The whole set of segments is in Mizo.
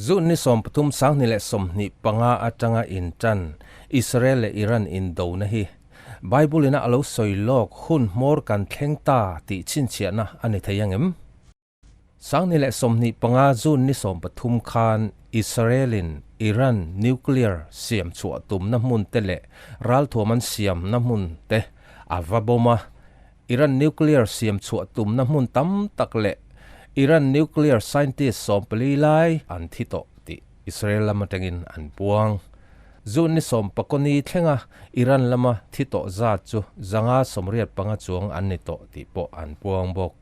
June ni 13 2025 atanga intan Israel leh Iran indona hi Bible ina alo sawi lawk hun hmawr kan thleng ta tih chhinchhiahna a ni thei angem? 2025 June ni 13 khan Israel in Iran nuclear siam chhuah tumna hmun te leh ralthuam an siamna hmun te a va bawm a, Iran nuclear siam chhuah tumna hmun tam tak leh Iran nuclear scientist 14 lai an thi tawh tih Israel lam atangin an puang. June ni 19 ni thlenga Iran lama thi tawh zat chu 185 chuang an ni tawh tih pawh an puang bawk.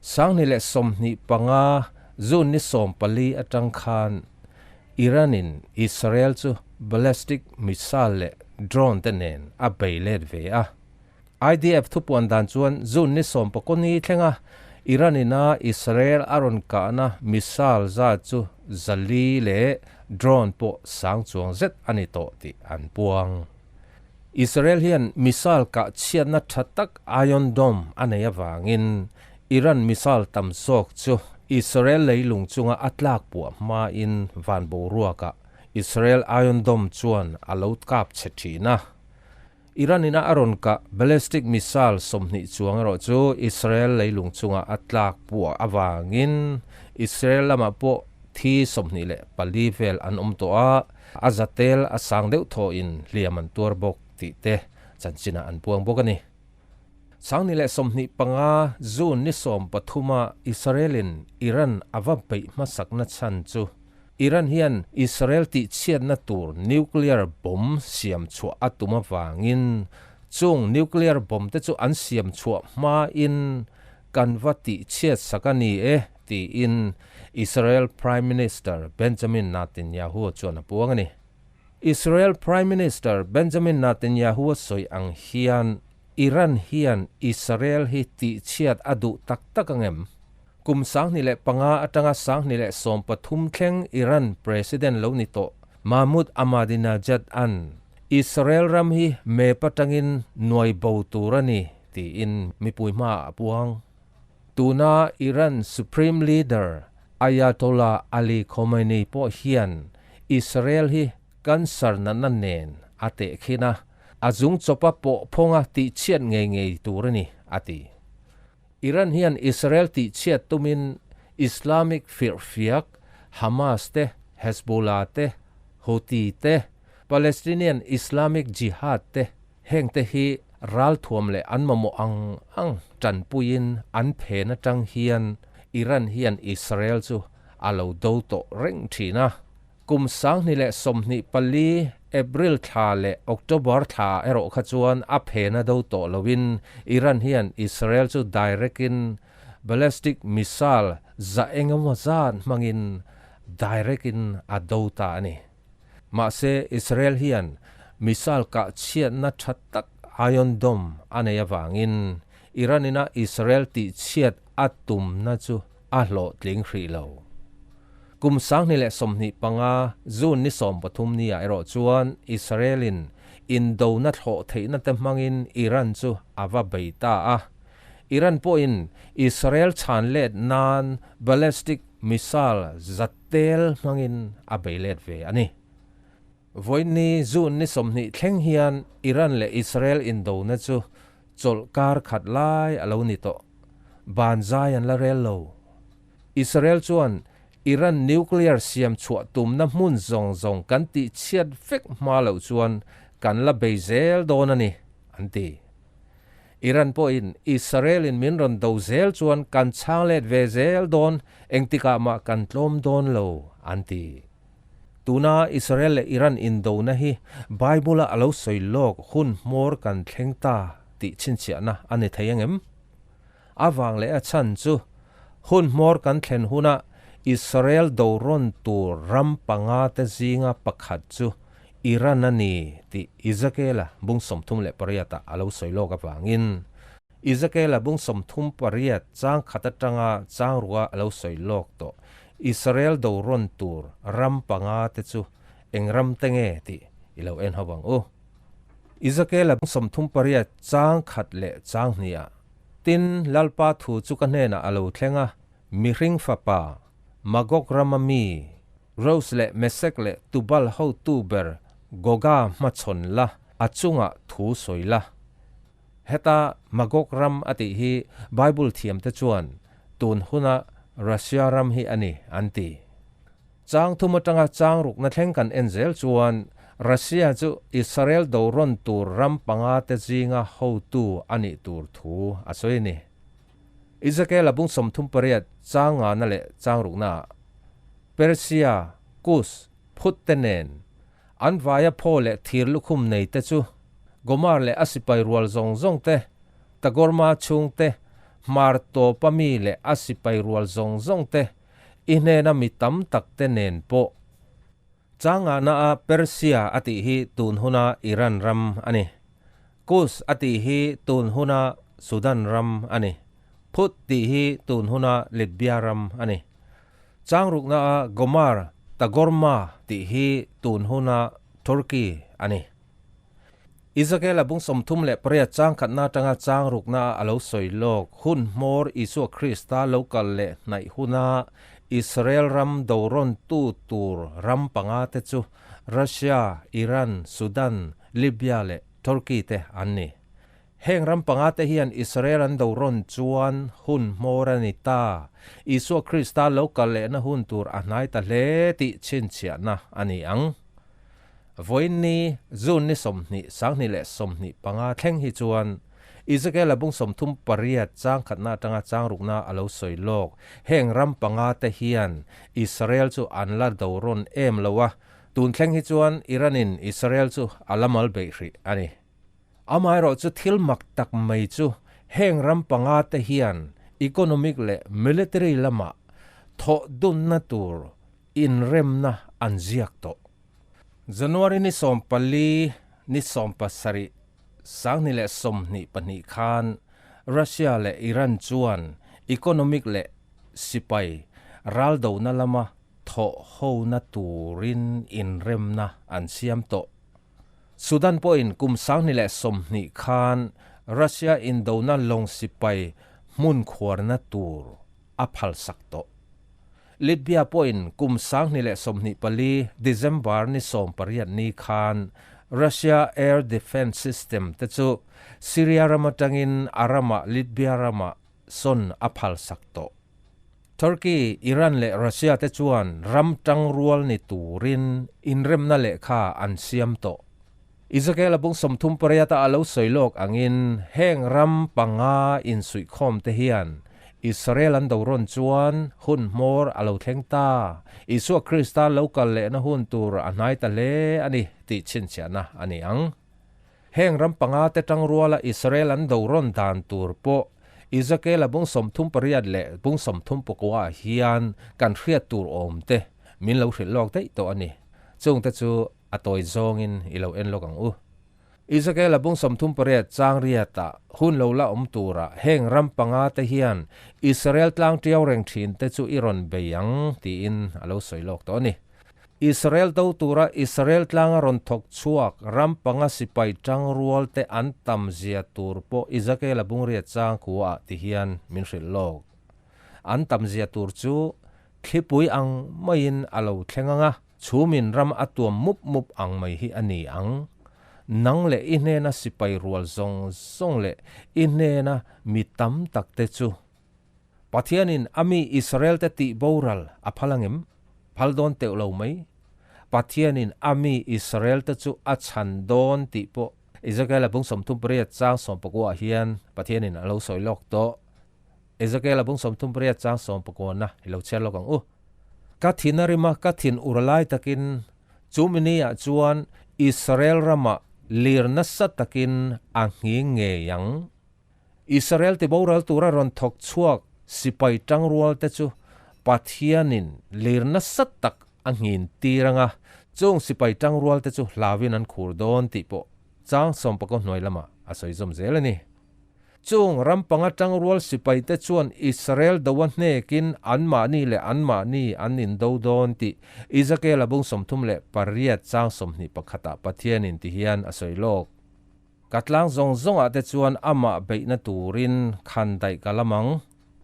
2025 June ni 14 atang khan Iran in Israel chu ballistic missile leh drone te nen a bei let ve a. IDF thupuan dan chuan June ni 19 ni thlenga Iran ina Israel a rawn kahna missile zat chu 400 leh drone pawh sang chuang zet a ni tawh tih an puang. Israel hian missile kah chhiatna tha tak Iron Dome a nei awangin Iran missile tam zawk chu Israel leilung chunga a tlak puah hmain van boruakah Israel Iron Dome chuan a lo kap che thin a. Iran ina a rawn kah ballistic missile 20 chuang erawh chu Israel leilung chunga a tlak puah awangin Israel lamah pawh thi 24 vel an awm tawh a, a zatel a sang deuh thaw in hliam an tuar bawk tih te chanchinah an puang bawk a ni. 2025 June ni 13 a Israel in Iran a va beih hmasakna chhan chu Iran hian Israel tih chhiatna tur nuclear bomb siam chhuah a tum awangin chung nuclear bomb te chu an siam chhuah hma in kan va tih chhiat sak a ni e tiin Israel Prime Minister Benjamin Netanyahu chuan a puang a ni. Israel Prime Minister Benjamin Netanyahu sawi ang hian Iran hian Israel hi tih chhiat a duh tak tak angem. Kum 2005 atanga 2013 thleng Iran President lo ni tawh Mahmoud Ahmadinejad an Israel ram hi me patangin nuai bo tur a ni tiin mipui hma a puang. Tuna Iran Supreme Leader Ayatollah Ali Khamenei pawh hian Israel hi cancer na na nen a teh khina a zung chawpa pawh phonga tih chhiat ngei ngei tur a ni a ti. Iran hian Israel tih chhiat tumin Islamic firfiak Hamas te, Hezbollah te, Houthi te, Palestinian Islamic Jihad te heng te hi ral thuam leh an mamawh ang ang tanpuiin an phen atang hian Iran hian Israel chu a lo do tawh reng thin a. Kum 2024 April thla leh October thla erawh kha chuan a phena do tawh loin Iran hian Israel chu direct in ballistic missile za engemaw zan hmangin direct in a do ta a ni. Mahse Israel hian missile kah chhiatna tha tak Iron Dome a nei awangin Iran ina Israel tih chhiat a tumna chu a hlawh tling hrih lo. Kum 2025 June ni 13 ni a erawh chuan Israel in indona thlawh theihna te hmangin Iran chu a va bei ta a. Iran pawhin Israel chhan let nan ballistic missile zatel hmangin a bei let ve a ni. Voin ni June ni 20 thleng hian Iran leh Israel indona chu chawlh kar khat lai a lo ni tawh. Ban zai an la rel lo. Israel chuan Iran nuclear siam chhuah tumna hmun zawng zawng kan tih chhiat vek hma lo chuan kan la bei zel dawn a ni, an ti. Iran pawhin Israel in min rawn do zel chuan kan chhang let ve zel dawn engtikah mah kan tlawm dawn lo, an ti. Tuna Israel leh Iran indona hi Bible a alo sawi lawk hun hmawr kan thleng ta tih chhinchhiahna a ni thei angem? Awang leh a chan chu hun hmawr kan thlen huna Israel do rawn tur ram panga te zinga pakhat chu Iran a ni tih Ezekiel-a bung 38 ah alo sawi lawk awangin Ezekiel-a bung 38 chang khat atanga chang ruka alo sawi lawk tawh Israel do rawn tur ram panga te chu eng ram te nge tih i lo en ho ang u. Ezekiel-a bung 38 chang khat leh chang hnih ah tin Lalpa thu chu ka hnenah alo thleng a, mihring fapa Magog rama mi. Rose leh Mesek leh Tubal hotu ber Goga hmachhawn la, a chungah thu sawi la. Heta Magog ram a tih hi Bible thiamte chuan tun huna Russia ram hi a ni an ti. Chang thum atanga chang rukna thleng kan en zel chuan Russia chu Israel do rawn tur ram panga te zinga hotu a nih tur thu a sawi a ni. Ezekiel a bung 38 chang ngana leh chang ruknaah Persia, Kus, Phut te nen an vaia phaw leh thir lukhum nei te chu Gomar leh a sipai rual zawng zawng te, Tagorma chhung te, Hmar tawpa mi leh a sipai rual zawng zawng te, i hnena mi tam tak te nen pawh. Changahna a Persia a tih hi tun huna Iran ram a ni. Kus a tih hi tun huna Sudan ram a ni. Phut tih hi tun huna Libya ram a ni. Changrukna a Gomar, Tagorma tih hi tun huna Turkey a ni. Ezekiel-a bung 38 chang khatna atanga changrukna a lo sawi lawk hun hmawr Isua Krista lo kal leh hnaih huna Israel ram dorawn tu tur ram panga te chu Russia, Iran, Sudan, Libya leh Turkey te an ni. Heng ram panga te hian Israel an do rawn chuan hun hmawr a ni ta. Isua Krista lo kal lehna hun tur a hnai ta hle tih chhinchhiahna a ni ang. Vawiin ni, June ni 20, 2025 thleng hi chuan Ezekiel-a bung 38 chang khatna atanga chang rukna a lo sawi lawk. Heng ram panga te hian Israel chu an la do rawn em lo a, tun thleng hi chuan Iran-in Israel chu a la mal beih hrih a ni. Amaherawh chu thil mak tak mai chu heng ram panga te hian economic leh military lamah thawh dunna tur inremna an ziak tawh. January ni 14 ni 17 2022 khan Russia leh Iran chuan economic leh sipai raldona lama thawh hona turin inremna an siam tawh. Sudan pawhin kum 2020 khan Russia indona lawng sipai hmun khuarna tur a phalsak tawh. Libya pawhin kum 2024 December ni 18 ni khan Russia Air Defence System te chu Syria ram atangin a ramah Libya ramah sawn a phalsak tawh. Turkey, Iran leh Russia te chuan ram tangrual ni turin inremna lehkha an siam tawh. Ezekiel a bung 38 a lo sawi lawk angin heng ram panga insuihkhawm te hian Israel an do rawn chuan hun hmawr a lo thleng ta. Isua Krista lo kal lehna hun tur a hnai ta hle a ni tih chhinchhiahna a ni ang. Heng ram panga te tangruala Israel an do rawn dan tur pawh Ezekiel-a bung 38 leh bung 39 hian kan hriat tur awm te min lo hrilh lawk daih tawh a ni. Chung te chu a tawi zawngin i lo en lawk ang u. Ezekiel-a bung 38 chang riata hun lo la awm tura heng ram panga te hian Israel tlang tiau reng thin te chu i rawn bei ang tiin a lo sawi lawk tawh a ni. Israel do tura Israel tlanga rawn thawk chhuak ram panga sipai tangrual te an tam zia tur pawh Ezekiel-a bungriat chang khuaah ti hian min hrilh lawk. An tam zia tur chu thlipui ang maiin a lo thleng ang a, chhumin ram a tuam mup mup ang mai hi a ni ang. Nang leh i hnena sipai rual zawng zawng leh i hnena mi tam tak te chu Pathianin a mi Israel te tih boral a phal angem? Phal dawn teuh lo mai. Pathianin a mi Israel te chu a chhan dawn tih pawh Ezekiel-a bung 38 chang 19 hian Pathianin a lo sawi lawk tawh. Ezekiel-a bung 38 chang 19 na i lo chhiar lawk ang u. Ka thin a rim a, ka thin ur lai takin chu mini ah chuan Israel ramah lir nasa takin a nghing ngei ang. Israel ti boral tura rawn thawk chhuak sipai tangrual te chu Pathianin lir nasa tak a nghin tir anga, chung sipai tangrual te chu hlawin an khur dawn tih pawh chang 19 hnuai lamah a sawi zawm zel a ni. Chung ram panga tangrual sipai te chuan Israel doa hnekin anmahni leh anmahni an indo dawn tih Ezekiel-a bung 38 chang 21 ah Pathianin ti hian a sawi lawk. Ka tlang zawng zawngah te chuan amah beihna turin khandaih ka lam ang.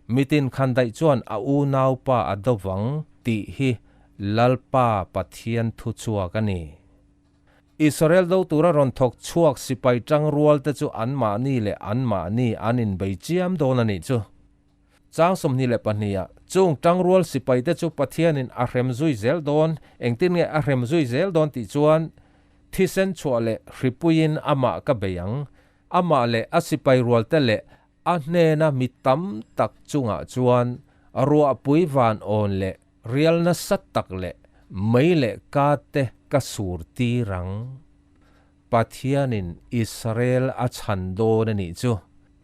Mitin khandaih chuan a unaupa a dovang tih hi Lalpa Pathian thu chhuak a ni. Israel do tura rawn thawk chhuak sipai tangrual te chu anmahni leh anmahni an inbei chiam dawn a nih chu. Chang 22 ah, Chung tangrual sipai te chu Pathianin a hrem zui zel dawn, engtin nge a hrem zui zel dawn tih chuan thisen chhuah leh hripuiin amah ka bei ang, amah leh a sipai rual te leh a hnena mi tam tak chungah chuan ruahpui van awn leh rial nasa tak leh mei leh ka te ka sur tir ang. Pathianin Israel a chhan dawn a nih chu.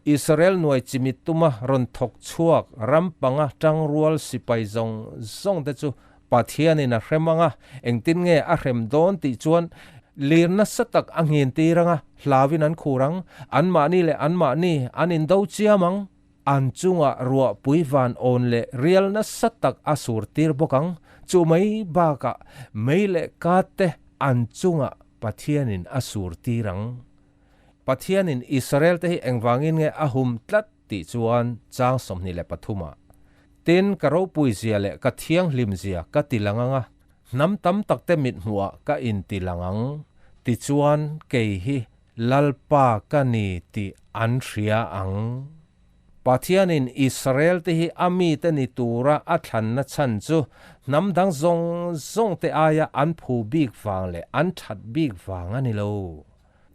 Israel nuai chimit tuma rawn thawk chhuak ram panga tangrual sipai zawng zawng te chu Pathianin a hrem ang a, engtin nge a hrem dawn tih chuan lir nasa tak a nghin tir ang a, hlauin an khur ang, anmahni leh anmahni an indo chiam ang, an chungah ruahpui van awn leh rial nasa tak a sur tir bawk ang, chu mai bakah mei leh kat te an chungah Pathianin a sur tir ang. Pathianin Israel te hi engvangin nge a hum tlat tih chuan chang 23 ah, Tin, ka ropui zia leh ka thianghlim zia ka ti lang ang a, hnam tam tak te mit hmuhah ka inti lang ang, tichuan kei hi Lalpa ka ni tih an hria ang. Pathianin Israel te hi a mite ni tura a thlanna chhan chu hnam dang zawng zawng te aia an phu bik vang leh an that bik vang a ni lo.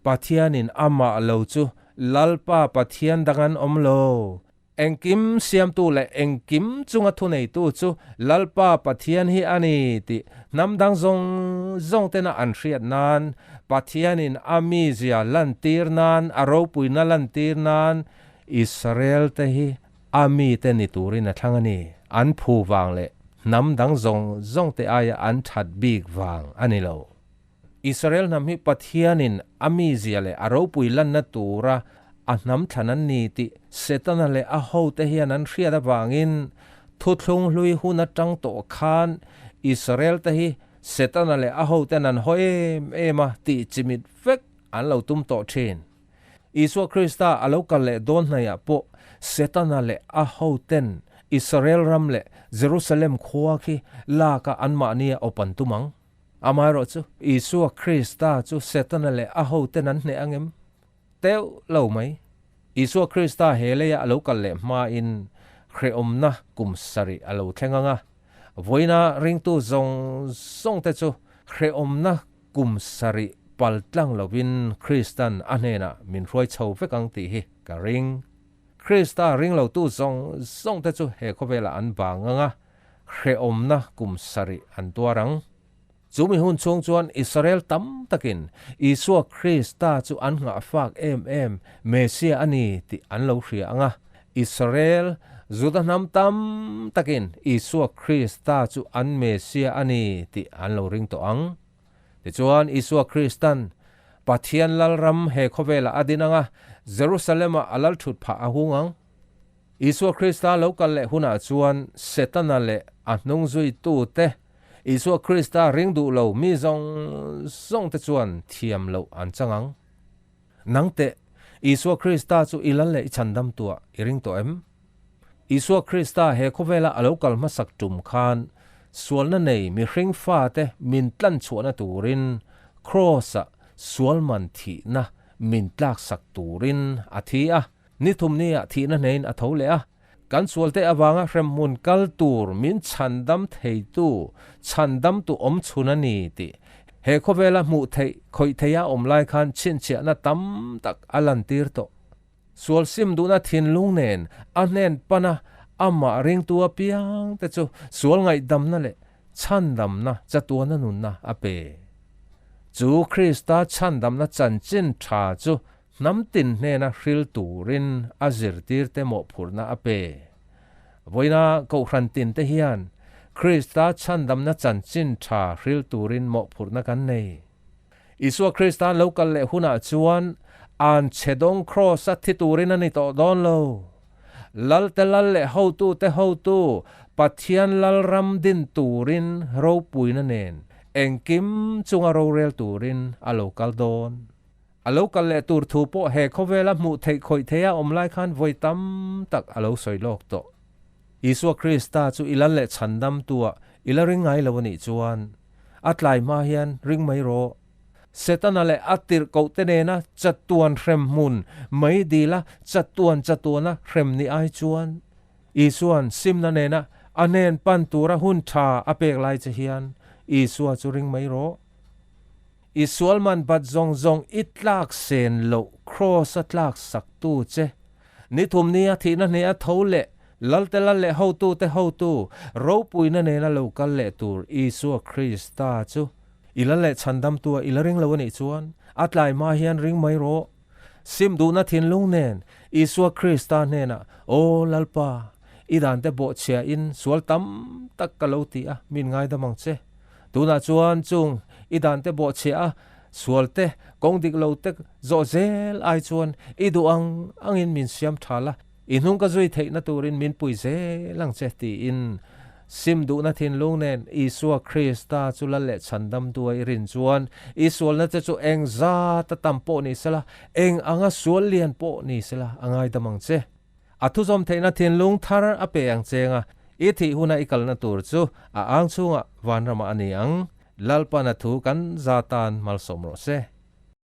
Pathianin amah lo chu Lalpa Pathian dang an awm lo. Engkim siamtu leh engkim chunga thuneitu chu Lalpa Pathian hi a ni tih hnam dang zawng zawng tena an hriat nan, Pathianin a mizia lantir nan, a ropuina lantir nan Israel te hi a mite ni turin a thlang a ni. An phu vang leh hnam dang zawng zawng te aia an that bik vang a ni lo. Israel hnam hi Pathianin a mizia leh a ropui lanna tura a hnam thlan an ni tih Setana leh a hote hian an hriat avangin thuthlung hlui hun atang tawh khan Israel te hi Setana leh a hoten an haw em em a tih chimit vek an lo tum tawh thin. Isua Krista a lo kal leh dawn hnaiah pawh Setana leh a hoten Israel ram leh Jerusalem khua khi lak a anmahnia awp an tum ang. Amaherawh chu, Isua Krista chu Setana leh a hoten an hneh ang em? Teuh lo mai. Isua Krista he leia a lo kal leh hmain hrehawmna kum sarih a lo thleng ang a. Vawiina ringtu zawng zawngte chu hrehawmna kum sarih pal tlang lovin Kristan a hnenah min hruai chho vek ang tih hi ka ring. Krista ringlotu zawng zawngte chu he khawvelah an bang ang a, hrehawmna kum sarih an tuar ang. Chu mi hun chhung chuan Israel tam takin Isua Krista chu an nghahfak em em Messiah a ni tih an lo hria ang a. Israel, Juda hnam tam takin Isua Krista chu an Messiah a ni tih an lo ring tawh ang. Tichuan Isua Kristan Pathian Lalram he khawvelah a din ang a, Jerusalem-ah a lal thut phah a hung ang. Isua Krista lo kal leh hunah chuan Setana leh a hnungzuitute, Isua Krista ring duh lo mi zawng zawngte chuan thiam loh an chang ang. Nang teh, Isua Krista chu i lal leh i chhandam tuah i ring tawh em? Isua Krista he khawvela a lo kal hmasak tum khan sualna nei mihring fate min tlan chhuahna turin Kraws-ah sual man thihna min tlaksak turin a thi a. Ni thum nia thihna hnein a tho leh a, kan sualte avanga hremhmun kal tur min chhandam theitu, chhandamtu awm chhun a ni tih he khawvela hmuh theih, khawih theiha awm lai khan chhinchhiahna tam tak a lantir tawh. Sual sim duhna thinlung nen a hnen pana amah ringtu apiang te chu sual ngaihdamna leh chhandamna chatuana nunna a pe. Chu Krista chhandamna chanchin tha chu Hnam tin hnena hril turin a zirtirte mawhphurhna a pe. Vawiina Kohhran tinte hian Krista chhandamna chanchin tha hril turin mawhphurhna kan nei. Isua Krista lo kal leh hunah chuan an chhe dawng kraws-a thi turin a ni tawh dawn lo. Lalte lal leh hotute hotu Pathian Lalram din turin ropuina nen engkim chunga rorel turin a lo kal dawn. A lo kal leh tur thu pawh he khawvela hmuh theih khawih theia awm lai khan vawi tam tak a lo sawi lawk tawh. Isua Krista chu i lal leh chhandamtua I la ring ngai lo a nih chuan a tlai hma hian ring mai rawh. Setana leh a tirhkohte nena chatuan hrem hmun mai dila chatuan chatuana hrem ni ai chuan Isua'n simna nena a hnen pan tura hun tha a pek lai che hian Isua chu ring mai rawh. I sualman bat zawng zawng i tlak sen loh Kraws a tlak saktu che. Ni thum nia thihna hneh a tho leh Lalte lal leh hotute hotu ropuina nena lo kal leh tur Isua Krista chu i lal leh chhandamtua i la ring lo a nih chuan a tlai hma hian ring mai rawh. Sim duhna thinlung nen Isua Krista hnenah, Aw Lalpa, i dante bawhchhia in sual tam tak ka lo ti a, min ngaidam ang che. Tunah chuan chung i dante bawhchhia a, sualte kawng dik lo te zawh zel ai chuan i duh ang angin min siam tha la, I hnung ka zui theihna turin min pui zel ang che tiin sim duhna thinlung nen Isua Krista chu lal leh chhandam dua i rin chuan i sualna che chu eng zat a tam pawh ni sela, eng anga sual lian pawh ni sela a ngaidam ang che. A thuzawm theihna thinlung thar a pe ang cheng a, i thih huna i kalna tur chu a ang chhungah vanramah a ni ang. Lalpana thu kan za tan malsawm rawh se.